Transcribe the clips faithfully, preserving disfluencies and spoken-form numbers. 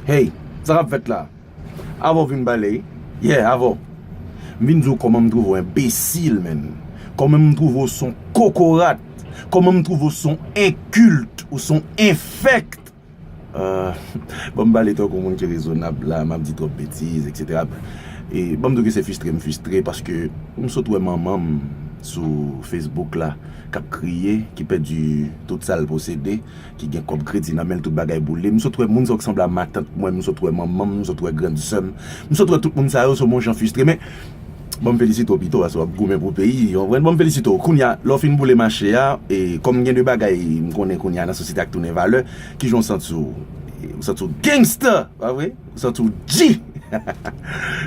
Hey, sa k ap fèt la? Avè w vin pale, yeah, avè w. M vin di w kòman m twouve w enbesil, menn. Kòman m twouve w s on kokorat. Kòman m twouve w s on enkilt, ou s on enfèkt. Euh, bon, m pale tankou moun ki rezonab la, m ap di twòp betiz, etsetera. E, bon, m di w ke se fristre m fristre paske m sot wè manman m sou Facebook la, k ap kriye, ki pèdi tout sa l posede, ki gen kòb kredi nan men l, tout bagay boule. M sot wè moun sa yo ki sanble a matant mwen, m sot wè manman m, m sot wè grann sè m, m sot wè tout moun sa yo, se yon jan fristre. Men, bon, m felisite w pito, paske w ap goumen pou peyi, w konprann? Bon, m felisite w. Kounye a, lè w fin boule mache a, e kòm gen de bagay m konnen kounye a nan sosyete a k tounen valè, kijan w santi w? Ou santi w gangsta, pa vre? Ou santi w G?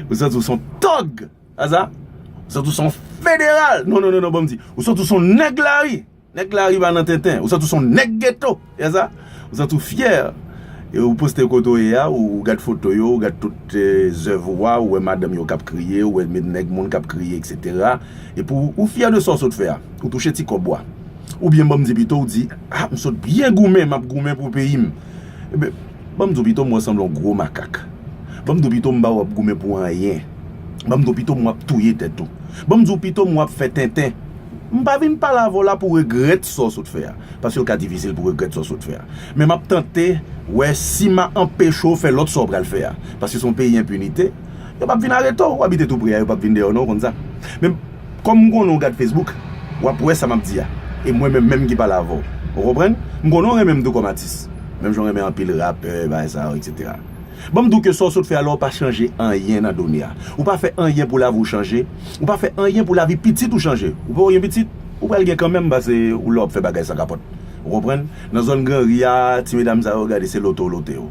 Ou santi w s on tòg? A sa? Ou santi w s on federal? Non, non, non, non, bon, m di. Ou santi w s on nèg lari? Nèg lari pa nan tenten. Ou santi w s on nèg geto? A sa? Ou santi w fyè? E ou poste kote w ye a, ou gad foto yo, ou gad tout, eh, zèv ou a, ou wè madanm yo k ap kriye, ou wè nèg moun k ap kriye, etsetera. Epi ou, ou fyè de sa w sot fè a. Ou touche ti kòb ou a. Oubyen ban m di pito, ou di, ah, m sot byen goumen, m ap goumen pou peyi m. Ebyen, ban m di w pito, m wè w sanble yon gwo makak. Ban m di w pito, m ba w ap goumen pou anyen. Ban m di w pito, m w ap touye tèt ou. Ban m di w pito, m w ap fè tenten. M pa vin pale avè w la pou regrèt sa w sot fè a. Paske l ka difisil pou regrèt sa w sot fè a. Men m ap tante wè si m a anpeche w fè lòt sa w pral fè a. Paske se yon peyi enpinite. Yo p ap vin arete w. Ou abite tou pre a, yo p ap vin dèyè w non, ou konn sa. Men kòm m konnen w gad Facebook, w ap wè sa m ap di a. E mwen menm menm ki pale avè w. Ou konprann? M konnen w renmen m tou kòm atis. Menm jan w renmen anpil rapè, bagay sa yo, etsetera. Ban m di w ke sa w sot fè a la, ou pa chanje anyen nan done a. Ou pa fè anyen pou lavi w chanje. Ou pa fè anyen pou lavi pitit ou chanje. Ou pa gen pitit, ou pral gen kanmenm, paske ou la w ap fè bagay san kapòt. Ou konprann? Nan zòn Gran Ri a, ti medam sa yo, gade, se lote w lote yo.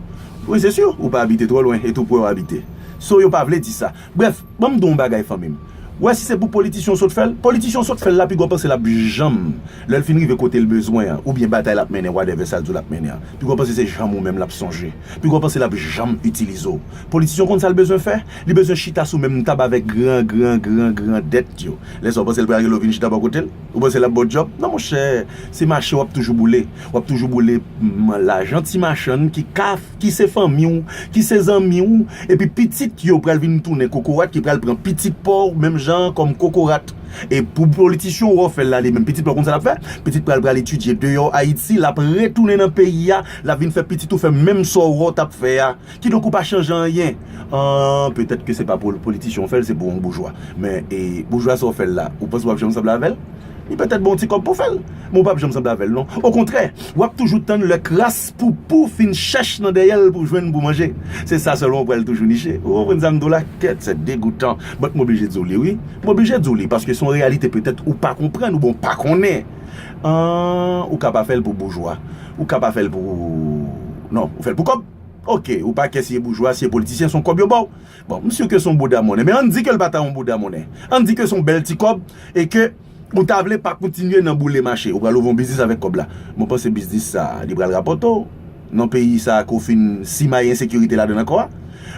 Wi, se si, ou pa abite twò lwen, e tou pre w abite. So, yo pa vle di sa. Brèf, ban m di w yon bagay, fanmi m. Ou wè, si se pou politisyen w sot fè l, politisyen w sot fè l la, piga w panse l ap janm, lè l fin rive kote l bezwen an, oubyen batay l ap mennen, whatever sa l di w l ap mennen an, piga w panse se janm ou menm l ap sonje. Piga w panse l ap janm itilize w. Politisyen w konn sa l bezwen fè? Li bezwen chita sou menm tab avèk gran, gran, gran, gran dèt yo. Lè sa w panse l pral rele w vin chita bò kote l? Ou panse l ap ba w djòb? Non, monchè, se mache w ap toujou boule. W ap toujou boule, mm, lajan ti machann ki ka, ki se fanmi w, ki se zanmi w, epi pitit yo pral vin tounen kokorat, ki pral pran pitit pa w menm jan kòm kokorat. E pou politisyen w wè w fè l la, li menm pitit pa w konn sa l ap fè? Pitit pral, pral etidye deyò Ayiti, l ap retounen nan peyi a, l ap vin fè pitit ou fè menm sa w wè w t ap fè a. Kidonk ou pa chanje anyen. An, petèt ke se pa pou politisyen w fè l, se pou yon boujwa. Men, e, boujwa sa w fè l la, ou panse w ap janm sanble avè l? Li petèt ba w ti kòb pou fè l, men ou p ap janm sanble avè l non. Okontrè, w ap toujou tann lè kras poupou fin chèch nan dèyè l pou jwenn pou manje. Se sa sèlman w pral toujou niche. Ou konprann sa m di w la? Kèt, c'est dégoûtant. But m oblije di w li wi. M oblije di w li, paske se yon reyalite petèt ou pa konprann oubyen w pa konnen. An, ou ka pa fè l pou boujwa. Ou ka pa fè l pou, non, ou fè l pou kòb. Oke, ou pa kè si e boujwa, si e politisyen, se yon kòb yo ba w. Bon, m si ke se yon bouda monnen, men ann di ke l pa ta yon bouda monnen. Ann di ke se yon bèl ti kòb e ke ou ta vle pa kontinye nan boule mache. Ou pral ouvri yon biznis avèk kòb la. Mwen panse biznis sa, li pral rapòte w nan peyi sa ke w fin simaye ensekirite ladan l ankò a.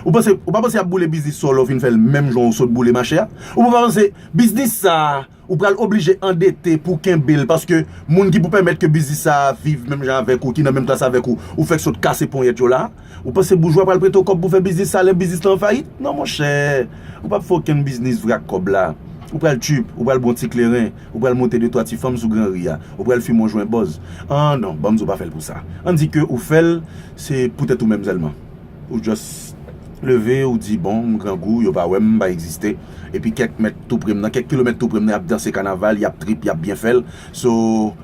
Ou panse, ou pa panse y ap boule biznis sa w lè w fin fè l menm jan w sot boule mache a? Ou pa panse biznis sa, ou pral oblije andete pou kenbe l, paske moun ki pou pèmèt ke biznis sa a viv menm jan avèk ou, ki nan menm klas avèk ou, ou fèk sot kase ponyèt yo la. Ou panse boujwa pral prete w kòb pou fè biznis sa lè biznis lan fayit? Non, monchè. Ou p ap fè okenn biznis vre ak kòb la. Ou pral tchup, ou pral bwè yon ti kleren, ou pral monte de twa ti fanm sou Gran Ri a, ou pral fimen yon jwen bòz. An non, ban m di w pa fè l pou sa. Ann di ke ou fè l, se pou tèt ou menm sèlman. Ou just leve, ou di, bon, m grangou, yo pa wè m, m pa egziste. Epi kèk mèt tou pre m nan, kèk kilomèt tou pre m nan, y ap danse kanaval, y ap trip, y ap byen fè l. So,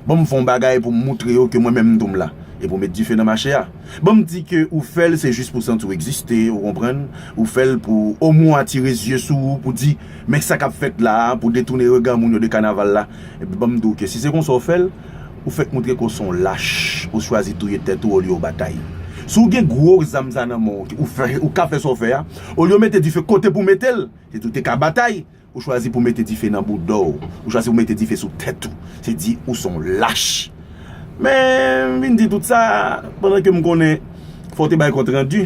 ban m fè yon bagay pou m moutre yo ke mwen menm m tou m la. E pou met dife nan mache a. Ban m di ke ou fè l, se jis pou santi w egziste, ou konprann? Ou fè l pou omwen w atire zye sou ou, pou di, men sa k ap fèt la a, pou detounen rega moun yo de kanaval la. Epi ban m di w ke si se konsa w fè l, ou fèk moutre ke w se yon lach, ou chwazi touye tèt ou olye w batay. Si w gen gwo zam sa nan men w, ou fè, ou ka fè sa w fè a, olye w mete dife kote pou w mete l, se di w te ka batay, ou chwazi pou w mete dife nan bouda w, ou chwazi pou w mete dife sou tèt ou. Se di ou se yon lach. Men, m vin di tout sa, pandan ke m konnen fò w te bay kont randi.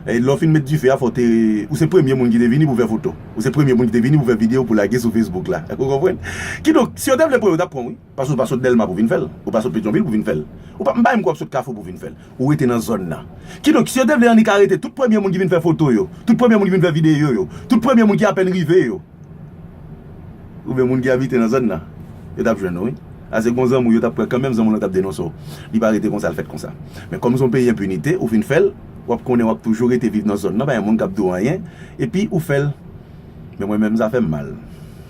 E lè w fin met dife a, fò w te, ou se premye moun ki te vini pou fè foto. Ou se premye moun ki te vini pou fè videyo, pou lage sou Facebook la. Ou konprann? Kidonk, si yo te vle pran w, yo t ap pran w, wi. Paske ou pa sot Dèlma pou vin fè l. Ou pa sot Petyonvil pou vin fè l. Ou pa, m pa menm kwè w ap sot Kafou pou vin fè l. Ou rete nan zòn nan. Kidonk, si yo te vle annik arete tout premye moun ki vin fè foto yo, tout premye moun ki vin fè videyo yo, tout premye moun ki apèn rive yo, oubyen moun ki abite nan zòn nan, yo t ap jwenn ou, wi. Ase gon zanmi w yo t ap pran kanmenm, zanmi w lan t ap denonse w. Li pa rete konsa, l fèt konsa. Men kòm se yon peyi enpinite, ou fin fè l, w ap konnen w ap toujou rete viv nan zòn nan, pa gen moun k ap di w anyen, epi ou fè l. Men mwen menm, sa fè m mal.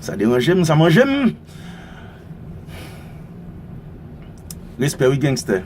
Sa deranje m, sa manje m. Respè wi, gangstè.